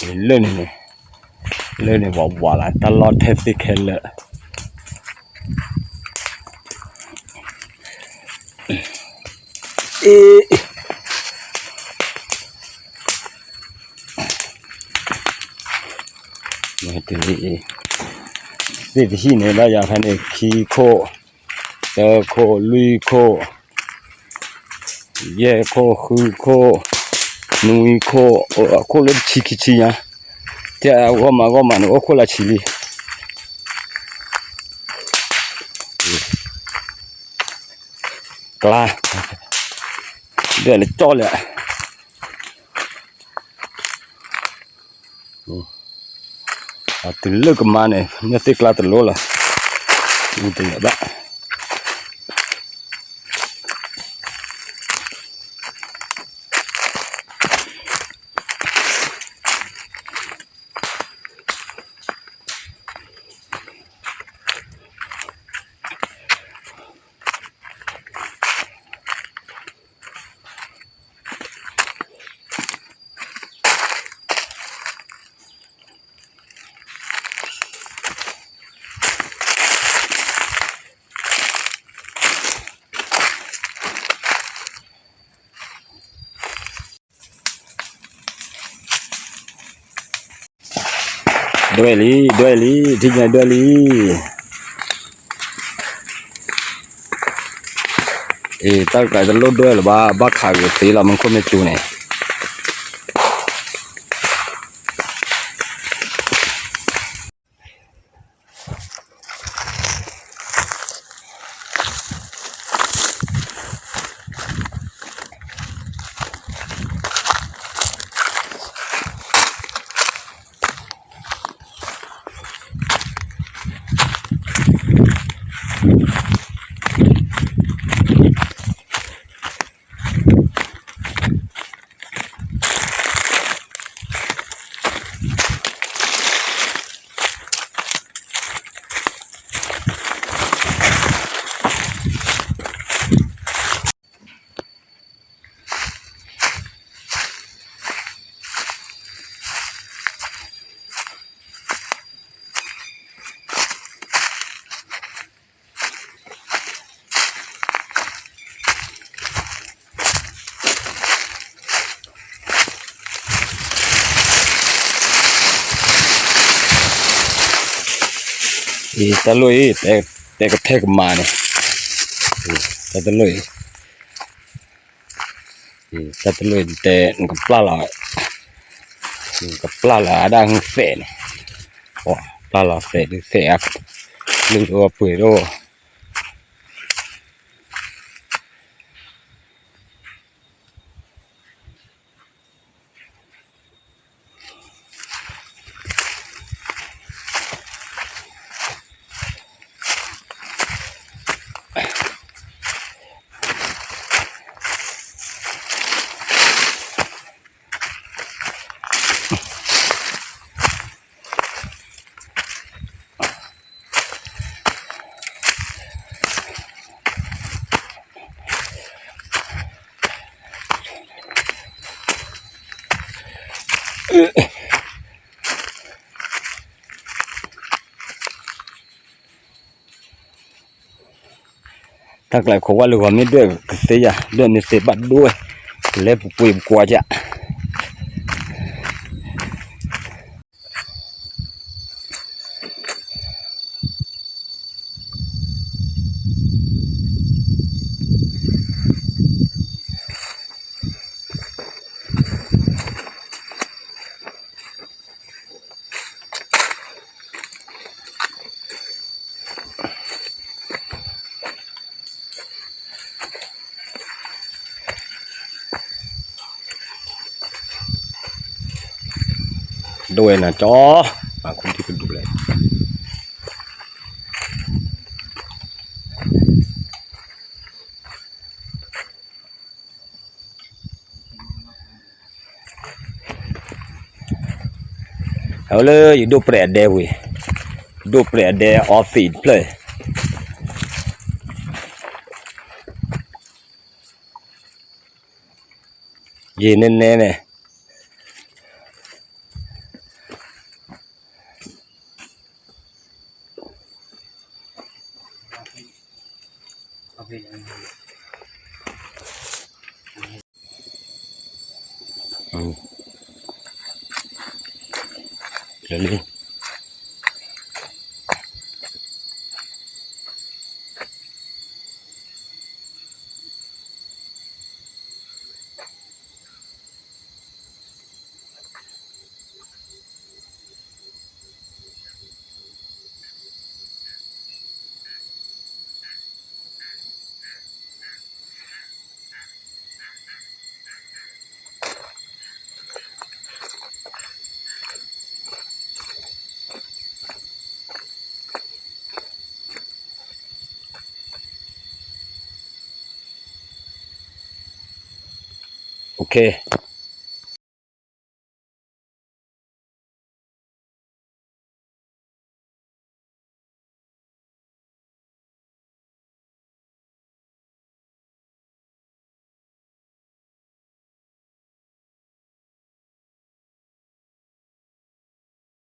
ເລີຍນີ້ ເລີຍນີ້ ວ້າວໆ ຫຼາຍຕະຫຼອດແທ້ຕິແຄ່ເລີຍ. ເອ ນີ້ ເສດຖີ່ນີ້ລະ ຢາກໃຫ້ນີ້ ຂີ້ໂຄ ເຕີໂຄ ລຸຍໂຄ ແຍ່ໂຄ ຄືໂຄ ນຸຍໂຄ ໂອ້ ໂຄເລັບຊີຂີ້ຫຍັງ ແຕ່ວ່າມາກໍມາ ໂອ້ ໂຄລະຊີລີ ກະລາ ເດືອນເຈາະເລີຍ. ອືມ ອາ ຕື່ນເລີກກັນມານີ້ ເມື່ອຕິກລາຕະໂລລະ ມັນເປັນແບບ ດວຍລີ ດວຍລີ ທີ່ໃຫຍ່ດວຍລີ ເອີ ຕັ້ງໃຈຕະລຸດດວຍລະວ່າ ບັກຂາກເອຊີລະມັນຄົນແມ່ຈູນີ້. ອີຕາລຸຍ ແຕ່ ແຕ່ກະແທກມານີ້ ອີຕາລຸຍ ອີຕາລຸຍ ແຕ່ມັນກະປາລາວ ມັນກະປາລາວ ດາງແສນ ໂອ້ ປາລາວແສນ ແສນ ຫຼືວ່າເປື່ອຍໂດ. ທັກຫຼາຍຄົນວ່າ ຫຼືວ່າມີເດືອນກະເສຍ ເດືອນນີ້ເສຍບັດດ້ວຍ ແລະ ປຸຍກວ່າຈະ ໂດຍນະຈໍ ບາງຄົນທີ່ເປັນດູແລ. ເອົາເລີຍ ດູແປແດເວີຍ ດູແປແດອອຟຟິດເລີຍ ເຢັນແນ່ໆ ແນ່. ອືມ ດຽວນີ້ ໂອເຄ